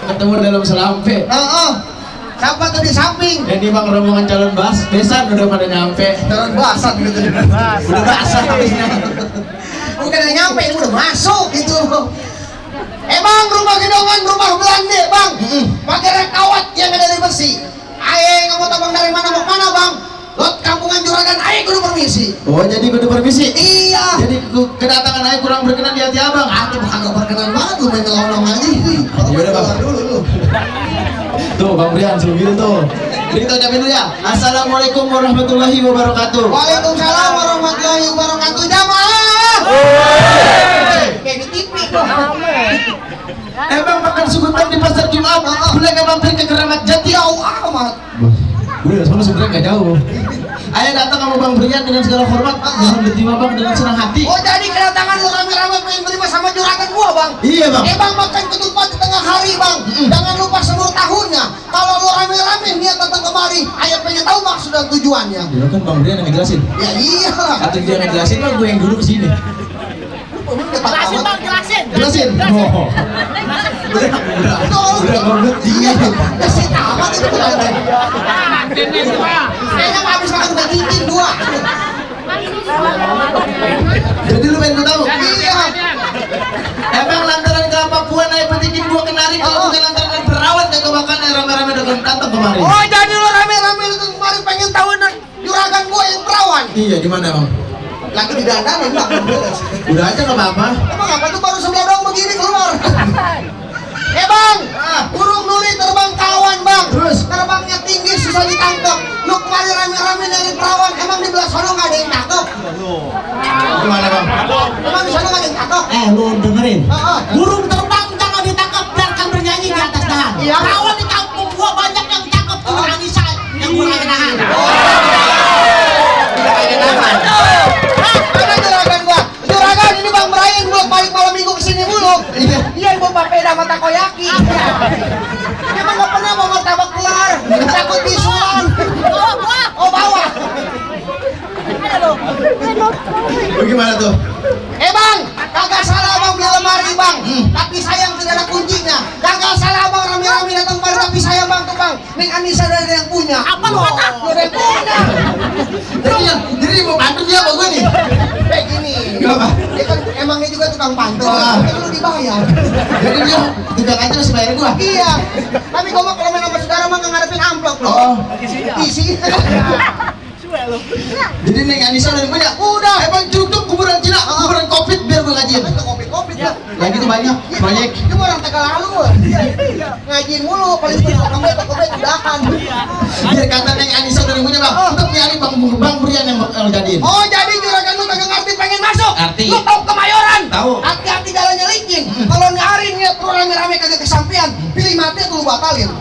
Ketemu dalam selampe. Siapa tuh di samping? Ini bang rombongan calon besan udah pada nyampe. Calon basan gitu. Udah basah habisnya. Bukan yang nyampe, ini udah masuk gitu. Bang, rumah gedongan, rumah Belanda bang. Pakai rek kawat yang ada dari besi. Aye nggak mau tabang dari mana mau mana bang? Lot kampungan Juragan, aye kudu permisi. Oh jadi kudu permisi? Iya. Jadi kedatangan aye kurang berkenan di hati abang. Aku kagak berkenan banget, lu main ngelong aja. Yaudah bang. Dulu lu. Tuh Bang Brian sebelum tuh. Jadi kita ucapin dulu ya. Assalamualaikum warahmatullahi wabarakatuh. Waalaikumsalam warahmatullahi wabarakatuh. Jamaah. Kayak di TV kok. Emang makan sugutan di pasar Jumat, boleh nggak mampir ke Keramat Jati? Jauh amat. Udah, soalnya sebenarnya nggak jauh. Ayo datang sama Bang Brian dengan segala hormat, mohon diterima bang dengan senang hati. Oh jadi kedatangan lu rame-rame pengen terima sama juragan gua bang? Iya bang. Bang makan ketupat di tengah hari bang. Jangan lupa seluruh tahunnya. Kalau lu rame-rame niat datang kemari, ayo pengen tahu maksud dan tujuannya. Ya kan Bang Brian yang ngejelasin. Ya iya. Atau dia ngejelasin bang, gue yang dulu kesini. Jelasin bang, jelasin. Jelasin. Oh. Udah banget dia. Kasih tamat itu kan. Kayaknya habis makan udah cincin gua. Jadi lu pengen tahu? Iya. Emang lantaran kelapa puan ayo petikin gua kenari, kalau bukan lantaran perawan kagak makan rame-rame datang datang kemari. Oh jadi lu rame-rame datang kemari pengen tahu juragan gua yang perawan. Iya gimana bang? Lagi di dandan ya bang. Udah aja nggak apa-apa. Emang apa tuh baru sebelah dong begini keluar. Bang, burung nuri terbang kawan bang. Terus? Terbangnya tinggi susah ditangkap. Lu kemarin rame-rame dari perawan, emang di belah sono nggak ada yang cakep? Gimana bang? Emang di sono nggak ada yang cakep? Lu dengerin. Burung terbang jangan ditangkap, biarkan bernyanyi di atas dahan. Iya. Perawan di kampung gua banyak yang cakep tuh, Anissa yang kurang nahan. Mana juragan gua? Juragan ini bang Brian gua balik malam minggu kesini mulu. Iya ibu papeda sama takoyaki. Dia mah nggak pernah mau martabak kelar, takut bisuan. Oh bawa. Bagaimana tuh? Bang, kagak salah bang beli lemari bang, tapi sayang tidak ada kuncinya. Kagak salah bang rame-rame datang kemari, tapi sayang bang tuh bang, Neng Anissa ada yang punya. Apa lu kata? Lu ada yang punya. Jadi mau bantu dia apa gue nih? Kayak gini. Kenapa? Dia kan emangnya juga tukang pantun, Ah. tapi lu dibayar. Jadi dia tukang aja masih bayar gua. Iya. Tapi gua mah kalau main sama saudara mah nggak ngarepin amplop loh. Oh. Isi. Jadi Neng Anissa udah punya? Udah. Emang cukup kuburan Cina, kuburan Covid biar gue ngajiin. Itu kopi-kopi ya. Lagi tuh banyak proyek. Itu orang Tegallalu. Ngajiin mulu, paling punya kopi udahan. Biar kata Neng Anissa udah punya bang, tetap nyari Bang Brian yang lo jadiin. Oh jadi juragan lu kagak ngerti pengen masuk? Ngerti. Lu tahu Kemayoran? Tahu. Hati-hati jalannya licin. Kalau nyari niat lu rame-rame kagak kesampean, pilih mati atau lu batalin.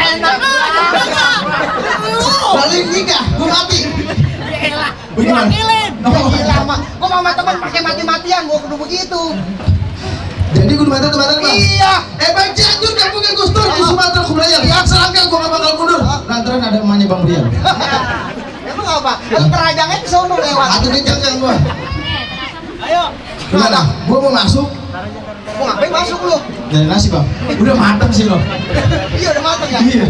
Enak aja. Balik nikah, gue mati. Elah, Bagaimana? wakilin. Gila mah, gua sama teman pakai mati-matian, gua kudu begitu. Jadi gue mati bang. Iya. Bang Cianjur kamu kan Gus Dur di Sumatera Kubraya. Yang serangga gue gak bakal mundur. Lantaran ada emaknya Bang Brian. Emang apa? Kalau kerajangnya di sono lewat. Atau dia jangan gue. Ayo. Gimana? Gue mau masuk. Mau ngapain masuk lu? Dari nasi bang. Udah matang sih lo. Iya udah matang ya. Iya.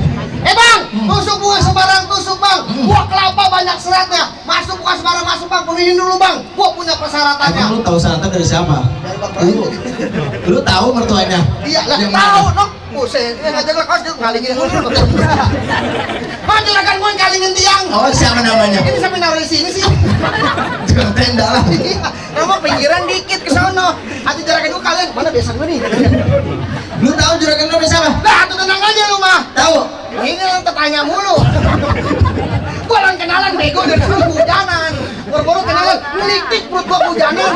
Bang, mau Masuk bukan sembarang tusuk bang. Buah kelapa banyak seratnya. Masuk bukan sembarang masuk bang. Penuhin dulu bang. Gua punya persyaratannya. Emang lu tahu syaratnya dari siapa? Dari bang Prabu. Lu tahu mertuanya? Iya lah. Yang Tahu mana? dong. Buset, yang ngajak lah kau ngalingin dulu. Maju rekan gua ngalingin tiang. Oh, siapa namanya? Ini sampai naruh di sini sih. Jangan tenda lah. Emang pinggiran dikit ke sono. Atuh jarakan dulu kalian. Mana biasa gue nih? Lu tahu juragan lu siapa? Lah, atuh tenang aja lu mah. Tahu? Ini yang tertanya mulu. Gua lang kenalan bego dari dulu hujanan. Boro-boro kenalan, ngelitik perut gua hujanan.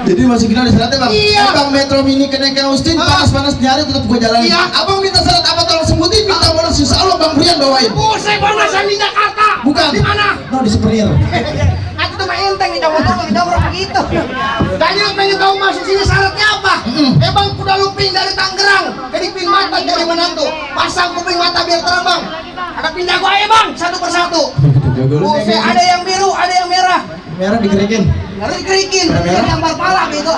Jadi masukin ada syaratnya bang? Iya. Bang Metro Mini kenaikan Austin, panas-panas nyari tetap gue jalanin. Iya. Abang minta syarat apa tolong sebutin, minta bonus insya Allah Bang Brian bawain. Buset, mana saya di Jakarta? Bukan. Di mana? No, di Superior. Aku tuh main enteng di Jawa begitu. Tadi lu pengen tahu masuk sini syaratnya apa? Bang kuda lumping dari Tangerang, kedipin mata dari menantu, pasang kuping mata biar terang bang. Ada pindah gua ya bang, satu persatu. Buset, ada yang biru, ada yang merah. Merah dikerikin. Lalu dikerikin, Merah. biar gambar pala gitu.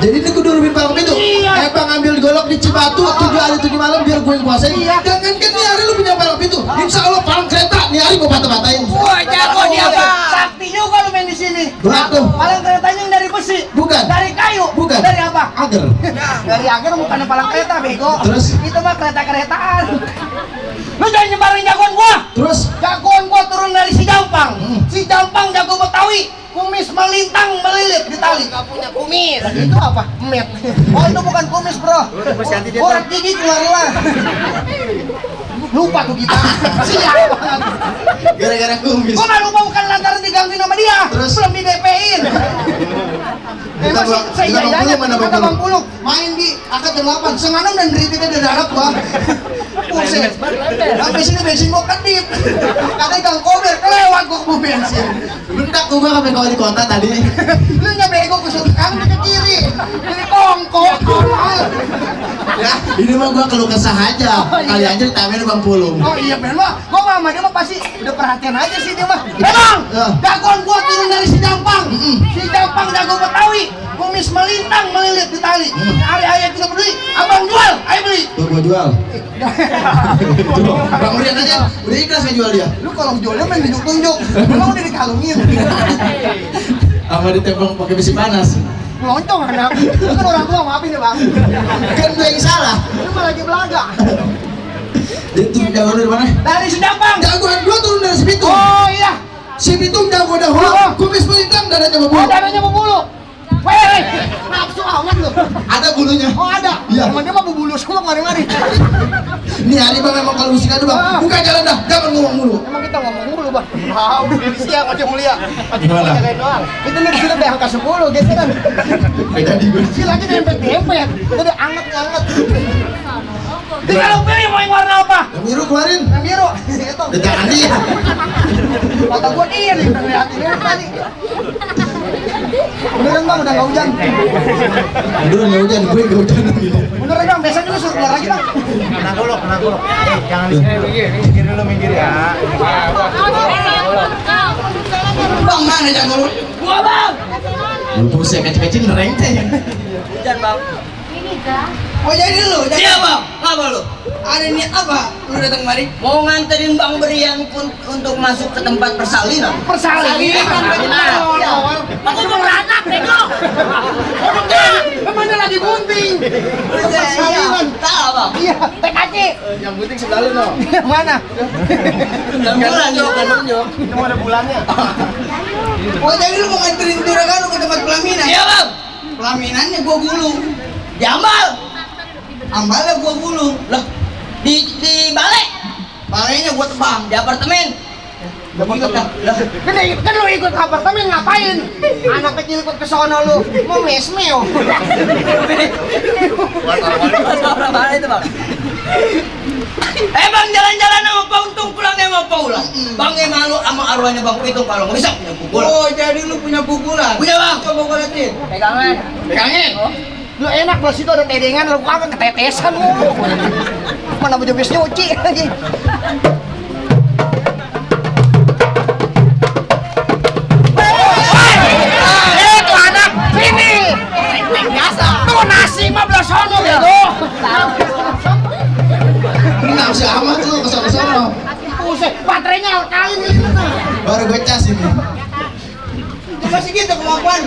Jadi ini kudu lebih parah itu. Iya. Bang ambil golok di Cibatu 7 hari 7 malam biar gue yang kuasain. Iya. Jangan kan nih hari lu punya parang itu. Insya Allah parang kereta nih hari gue bata-batain. Wah, jago dia bang. Sakti juga lu main di sini. Beratus. Palang keretanya yang dari besi. Bukan. Dari kayu. Bukan. Dari apa? Agar. Dari agar bukan palang kereta bego. Terus? Itu mah kereta-keretaan. Lu jangan nyebarin jagoan gua. Terus Jagoan gua turun dari si Jampang. Si Jampang jago Betawi. Kumis melintang melilit di tali. Gak punya kumis. Itu apa? Met. Oh itu bukan kumis bro. Urat gigi keluar. Lupa tuh kita. Siap banget. gara-gara kumis. Gua gak lupa bukan lantaran digangguin sama dia. Terus? Belum di DP-in. Emang saya Kita jaya Bang Pulung, mana Bang kata Bang Pulung? Pulung main di akad 8 semanam dan rititnya dari darat gua. Buset. Sampai sini bensin gua kedip. Katanya Gang Kober kelewat gua ke bensin. Bentak gue sampai kau di kota tadi. Lu bego ke sudut kanan ke kiri. Ini kongkok. Ya, ini mah gue keluh kesah aja. Kali aja ditanya Bang Pulung. Oh iya bener mah. Gua sama dia mah pasti udah perhatian aja sih dia mah. Bang, Ya. jagoan gua turun dari si Jampang. Si Jampang jago Betawi. Kumis melintang melilit di tali. Hari ayah kita beli. Abang jual, ayo beli. Tuh gue jual. Tuh, Bang Brian aja udah ikhlas ngejual dia. Lu kalau jualnya main tunjuk-tunjuk. Emang udah dikalungin. Sama ditembak pakai besi panas. Loncong anak. Lu kan orang tua maafin ya bang. Kan gue yang salah. Lu mah lagi belaga. Dia tuh jago dari mana? Dari si Jampang. Jagoan gue turun dari si Bitung. Oh iya. Si Bitung jago dahulu. Oh. Kumis melintang dadanya Oh berbulu. dananya berbulu. Weh, nafsu amat lu. Ada bulunya. Oh ada. Iya. Emang dia mah berbulu semua mari-mari. Ini hari bang memang kalau musik aja bang. Buka jalan dah. Jangan ngomong mulu. Emang kita ngomong dulu bang. Ah, udah di siang aja mulia. Gimana? Jagain doang. Itu nih di sini udah angka 10 gitu kan. Beda di gue. Kecil aja dempet-dempet. Udah anget-anget. Di kalau pilih mau yang warna apa? Yang biru keluarin. Yang biru. Itu. Udah jangan dia. Mata gua dia nih ngeliatin ini tadi. Beneran bang udah nggak hujan. Aduh nggak hujan. Gue nggak hujan lagi. Beneran bang biasanya lu suruh keluar lagi bang. Tenang dulu. Jangan di sini minggir dulu ya. Bang mana jago lu? Gua bang. Lu tuh saya kecil-kecil ngerengteh. Hujan bang. Oh jadi lu? Iya bang. Apa lu? Ada niat apa? Lu datang kemari? Mau nganterin Bang Brian pun untuk masuk ke tempat persalinan. Persalinan. Aku mau beranak, bego. Mana lagi bunting? Persalinan. Tahu bang. Iya, TKC. Yang penting sebelah lu no. Mana? Bulan nunjuk. Itu ada bulannya. Oh jadi lu mau nganterin juragan lu ke tempat pelaminan? Iya bang. Pelaminannya gua gulung. Jambal. Ambalnya gua gulung. Loh, di balai. Balainya gua tebang. Di apartemen. Lah, Kan lu ikut ke apartemen ngapain? Anak kecil ikut ke sono lu. Mau mesmeo. orang mana itu bang? Bang jalan-jalan sama Pak Untung pulangnya sama Paula. Bang malu sama arwahnya Bang Pitung kalau nggak bisa punya pukulan. Oh jadi lu punya pukulan? Punya bang. Coba gua liatin. Pegangan. Pegangin. Lu enak bos itu ada tedengan lu kagak ketetesan mulu. Mana baju bis nyuci lagi. Itu anak sini. Biasa. Tuh nasi mah belah sono bego.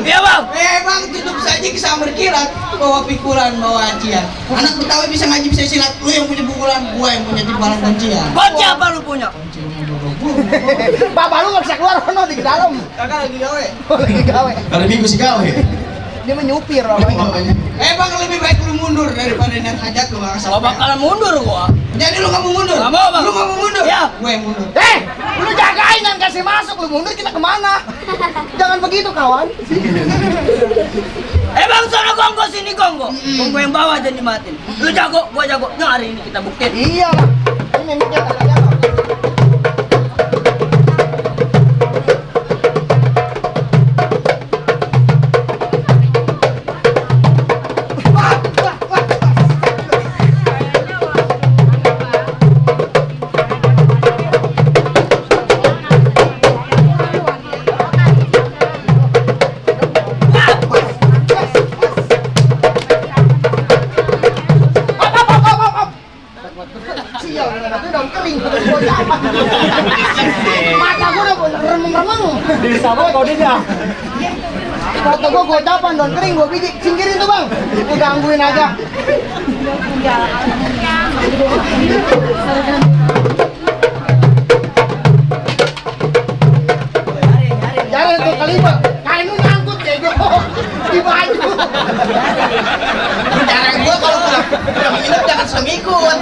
Iya bang. Bang, tutup saja kesambar kilat, bawa pikulan, bawa acian. Anak Betawi bisa ngaji bisa silat, lu yang punya pukulan, gua yang punya timbalan kuncian. Kunci apa lu punya? Bapak lu nggak bisa keluar, no di dalam. Kakak lagi gawe. Lagi gawe. Hari Minggu sih gawe. Dia menyupir bapaknya. Bang, lebih baik lu mundur daripada niat hajat lu nggak Gak bakalan mundur gua. Jadi lu nggak mau mundur? Nggak mau, Bang. Lu nggak mau mundur? Iya. Gua yang mundur. Lu jagain dan kasih masuk, lu mundur kita kemana? Jangan begitu kawan. Bang, sono gonggo sini gonggo. Gonggo yang bawah jadi matiin. Lu jago, gua jago. Nah hari ini kita buktiin. Iya lah. Ini mikir tak jago. Mata gua udah remeng-remeng. Sama kau dia. Mata gua gocapan daun kering gua biji. Singkirin tuh bang. Gua gangguin aja. Jangan tuh kalimat. Kain lu nyangkut kayak gua di baju. Cara gua kalau pulang minum jangan suka ikut.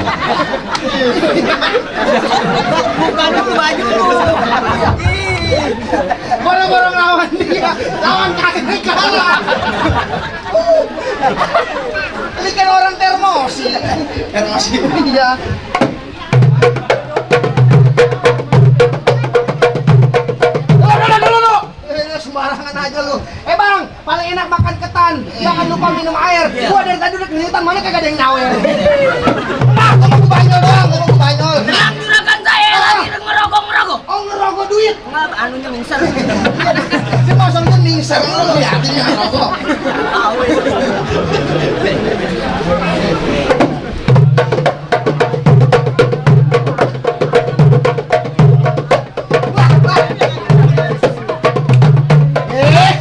Bukan lu baju lu. Borong-borong lawan dia, lawan kakek kalah. Ini kan orang termosi. Emosi. Iya. Dulu. Sembarangan aja lu. Bang, paling enak makan ketan. Jangan lupa minum air. Gua dari tadi udah kelihatan mana kagak ada yang nyawer. Nah, gua mau ke Banyol bang, gua mau ke Banyol. Yang juragan saya lagi ngerokok. Oh ngerokok duit. Nggak, anunya mingser. Si masang tuh ningser lu ya, Artinya rokok.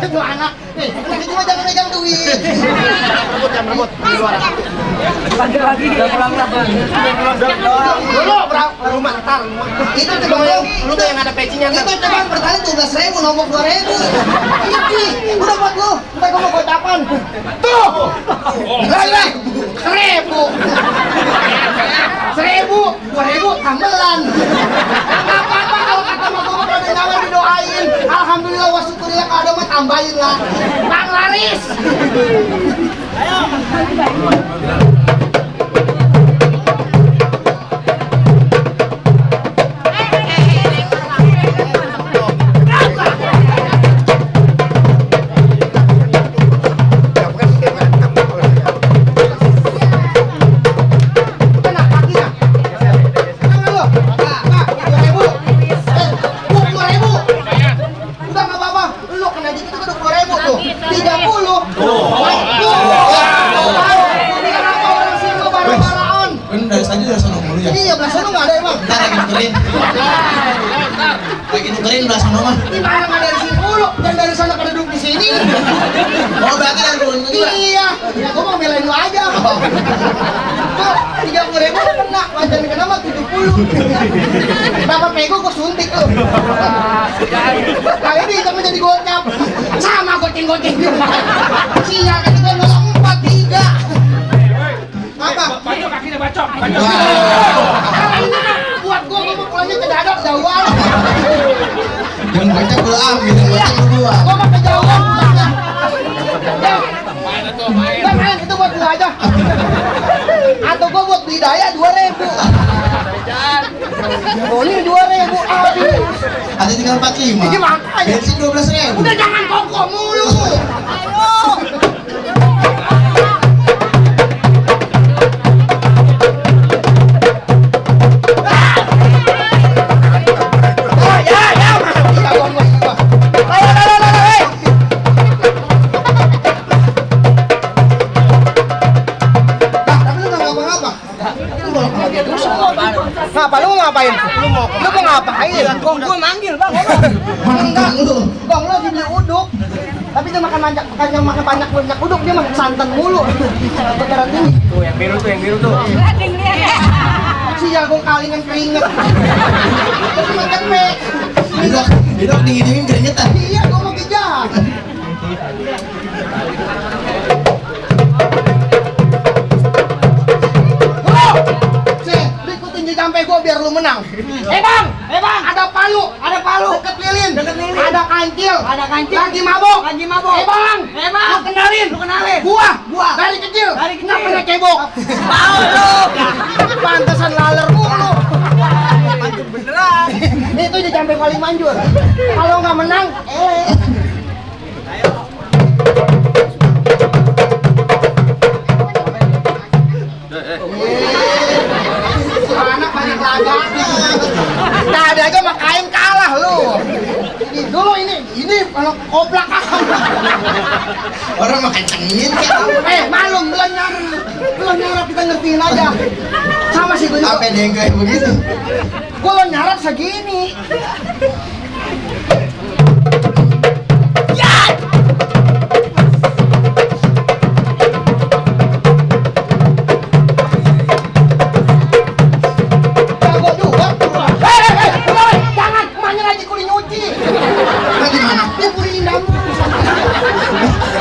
Itu anak itu mah jangan megang duit. Rebut di luar. Lagi. Udah pulang lah. Dulu baru mantar. Itu coba lu tuh yang ada pecinya kan. Itu coba bertanya 12.000 nombok 2.000. Ini udah buat lu. Entar gua mau gocapan. Tuh. Lah 1.000, 2.000 tambelan. Enggak apa-apa kalau kata mau gua udah nawar didoain. Alhamdulillah wa syukurillah kalau ada mah tambahin lah. Bang laris. Lagi nukerin belah sana mah. Di mana nggak dari sini mulu, dan dari sana pada duduk di sini. Oh berarti dari dulu juga. Iya, ya gua mau belain lu aja. Tuh, 30.000 kena, wajan kena mah 70. Dapat pego gua suntik lu. Kali ini kamu jadi gocap. Sama goceng-goceng. Sial kan itu 043. Apa? Bacok kakinya bacok. Kalau ini mah buat gua mau pulangnya ke dadap jauhan. Yang baca gua ambil, yang baca gua. Gua mah kejauhan pulangnya. Main itu buat gua aja. Atau gua buat beli daya 2.000. Oh ini 2.000. Aduh. Ada tinggal 45. Ini makanya. Bensin 12.000. Udah jangan kongko mulu. Ayo. Ngapa lu mau ngapain? Lu mau ngapain? Gong gue manggil bang. Enggak lu. Bang lu lagi beli uduk. Tapi dia makan banyak, makan banyak uduk, dia makan santan mulu. Beneran ini. Tuh yang biru tuh. Si jagung kalingan keringet. Terus makan pe. Didok dingin-dingin keringetan. Iya, gua mau kejar. Sampai gua biar lu menang. Bang, ada palu. Deket lilin. Ada kancil. Lagi mabok. Bang, lu kenalin. Gua. Dari kecil. Nggak pernah cebok. Tahu lu. Pantesan laler mulu. Manjur beneran. Itu dia sampai paling manjur. Kalau nggak menang, anak banyak laga. Tadi aja makain kalah lu. Ini dulu ini kalau koplak Orang makan cengin kan. malum belum nyarap kita ngertiin aja. Sama sih gue juga. Apa dia yang kayak begitu? Gue lo nyarap segini.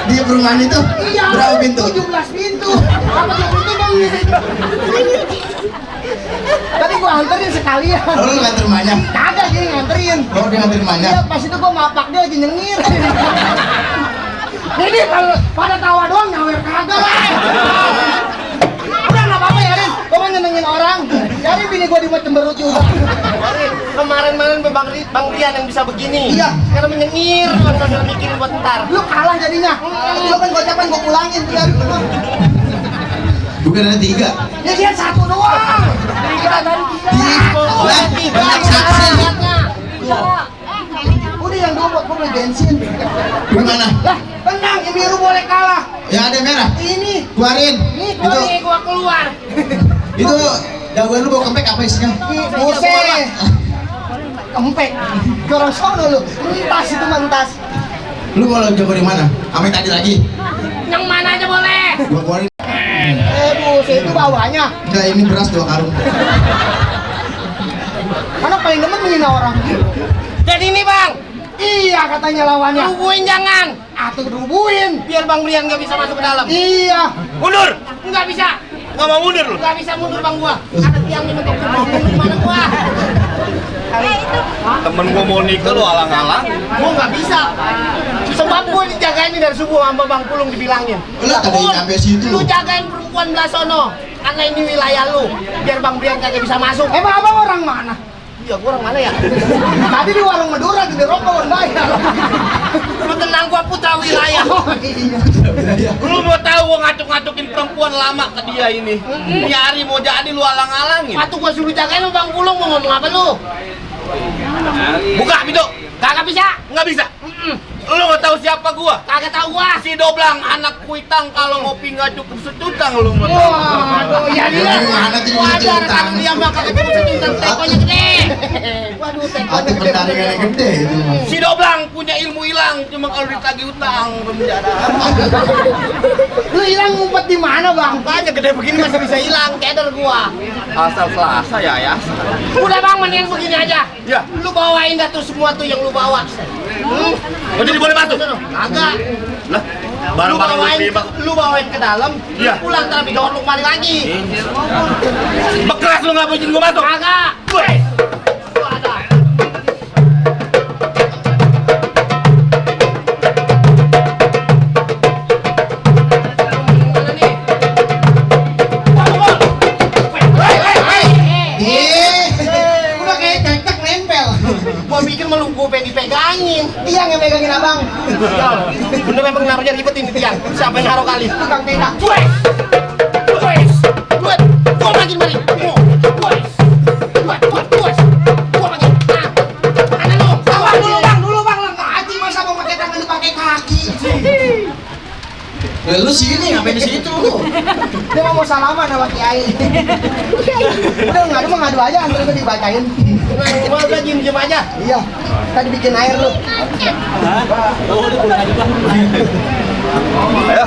Di perumahan itu Iya, berapa pintu? 17 pintu. Apa 2 pintu bang? Tadi gua anterin sekalian. Oh, lu nganter rumahnya? Kagak, dia nganterin. Oh, dia nganter rumahnya? Iya, pas itu gua mapak dia lagi nyengir. Ini kalau pada tawa doang nyawer kagak lah. Udah nggak apa-apa ya Rin, gua mau nyenengin orang. Jadi bini gua dibuat cemberut juga. Kemarin Bang Rian yang bisa begini. Iya. Sekarang menyengir, nggak mikirin buat ntar. Lu kalah jadinya. Lu kan gocapan gua pulangin biar Bukan ada 3. ya dia 1 doang. Kita dari 3. Banyak saksi. Udah yang dua buat gua beli bensin. Gimana? Lah, tenang, yang biru boleh kalah. Ya ada merah. Ini, Keluarin. keluar nih, gua keluar. Itu jagoan lu bawa kempek apa isinya? Buset. Kempek. Orang sono lu. Entas itu mentas. Lu mau jago di mana? Apa yang tadi lagi? Yang mana aja boleh. Gua keluarin. Buset itu bawahnya. Enggak, ini beras 2 karung. Mana paling demen menghina orang. Jadi ini Bang, Iya katanya lawannya. rubuhin jangan. Atuh rubuhin. Biar Bang Rian nggak bisa masuk ke dalam. Iya. Mundur. Nggak bisa. Nggak mau mundur lu. Nggak bisa mundur Bang gua. Ada tiangnya mentok mau mundur mana gua. Temen gua mau nikah lu alang-alang. Gua nggak bisa. Sebab gua dijagain ini dari subuh sama Bang Pulung dibilangin. Lu tadi sampai situ. Lu jagain perempuan belah sono. Karena ini wilayah lu. Biar Bang Rian kagak bisa masuk. Emang abang orang mana? Iya, gua orang mana ya? Tadi di warung Madura gede rokok orang bayar. Lu tenang, gua putra wilayah. Oh, iya. Lu mau tahu gua ngatuk-ngatukin perempuan lama ke dia ini. Nyari mau jadi lu alang-alangin. Waktu gua suruh jagain lu Bang Pulung mau ngomong apa lu? Buka pintu. Kagak bisa. Nggak bisa. Lu nggak tahu siapa gua? Kagak tahu gua. Si Doblang anak kuitang kalau ngopi nggak cukup secutang lu mau tahu. Waduh, ya dia. Mana tuh Wajar cerita? kan dia mah kagak cukup secutang tekonya gede. Waduh, Hati pendaringan yang gede itu. Si Doblang punya ilmu hilang cuma kalau ditagih utang penjara. Lu hilang ngumpet di mana, Bang? Banyak gede begini masih bisa hilang, keder gua. Asal Selasa ya. Udah Bang, mendingan begini aja. Ya. Lu bawain dah tuh semua tuh yang lu bawa. Oh jadi boleh masuk? Kagak. Lah, Lu barang-barang bawain, lu bang. lu bawain ke dalam, Iya. pulang tapi gawat lu kembali lagi. Bekeras lu nggak mau izin gua masuk? Kagak. Weh. Lu ada. Mana nih? Udah kayak cekcek nempel. Gua pikir malu gua pengen dipegangin. Tiang yang megangin abang. Bener memang naruhnya ribet ini tiang. Siapa yang naruh kali? Tukang tenda. Cuek! Cuek! Cuek! Gua makin balik! Cuek! Cuek! Cuek! Gua makin! Nah! Mana lu? Bang, dulu bang, lah ngaji masa mau pakai tangan dipakai kaki. Lu sini ngapain di situ? Dia mau salaman sama Kiai. Udah ngadu mah ngadu aja, antar gue dibacain. Mau udah diem aja. Iya, tadi bikin air lu. Ayo.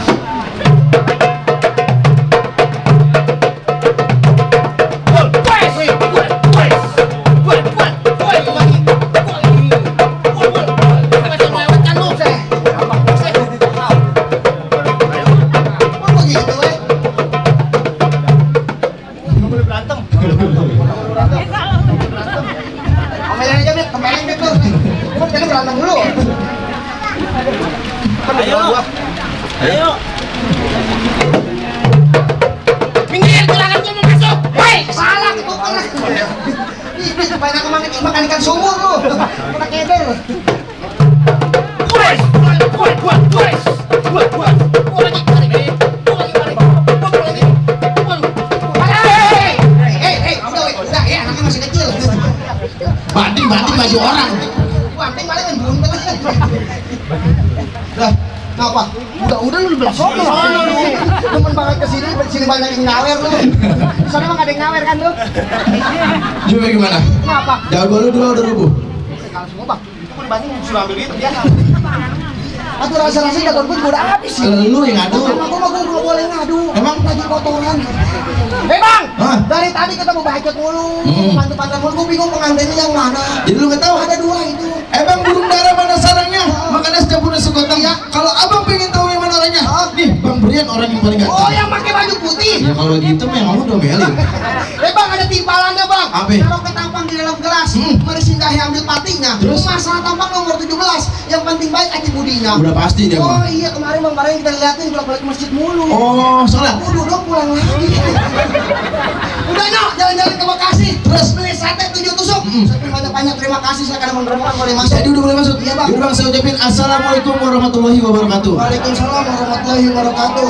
Kok begitu, weh? Omelin aja, Bet. Omelin, Bet, lu. Lu kan berantem dulu. Ayo. Minggir, silakan gua mau masuk. Woi, salah ketuker. Ih, Bet, banyak makan ikan sumur lu. Kena keder. Udah ya, anaknya masih kecil. Banting baju orang. Banting paling kan buntel. Dah, ngapa? Udah lu belah sono. Temen banget kesini banyak yang nyawer lu. Di sana mah gak ada yang nyawer kan lu? Coba gimana? Ngapa? Jago lu dua udah rubuh. Kalau semua bang, Aku dibanding suruh ambil itu dia. aku rasa-rasa jagoan gue juga udah habis sih. Lu yang ngadu. Emang gue gak boleh ngadu. Emang? Lagi kotoran. Bang, Hah? dari tadi kita mau bacot mulu, pantu-pantu mulu, gue bingung pengantinnya yang mana. Jadi lu nggak tahu? Ada dua itu. Emang burung dara mana sarangnya? Makanya setiap punya sekoteng ya. Kalau abang pengen tahu yang mana orangnya, nih Bang Brian orang yang paling Oh, ganteng. yang pakai baju putih. Ya kalau gitu mah yang kamu domelin. Bang, ada timpalannya bang. Apa? Taruh ke tampang di dalam gelas, meresinggahi ambil patinya. Terus? Masalah tampang nomor 17. Yang penting baik hati budinya. Udah pasti dia Oh mah. iya, kemarin kita liatin bolak-balik masjid mulu. Oh, salah. Udah dong pulang lagi. Udah nyok, jalan-jalan ke Bekasi. Terus beli sate 7 tusuk. Saya banyak-banyak terima kasih, saya kadang menerima boleh masuk. Jadi udah boleh masuk. Iya, Bang. Yaudah Bang, saya ucapin assalamualaikum warahmatullahi wabarakatuh. Waalaikumsalam warahmatullahi wabarakatuh.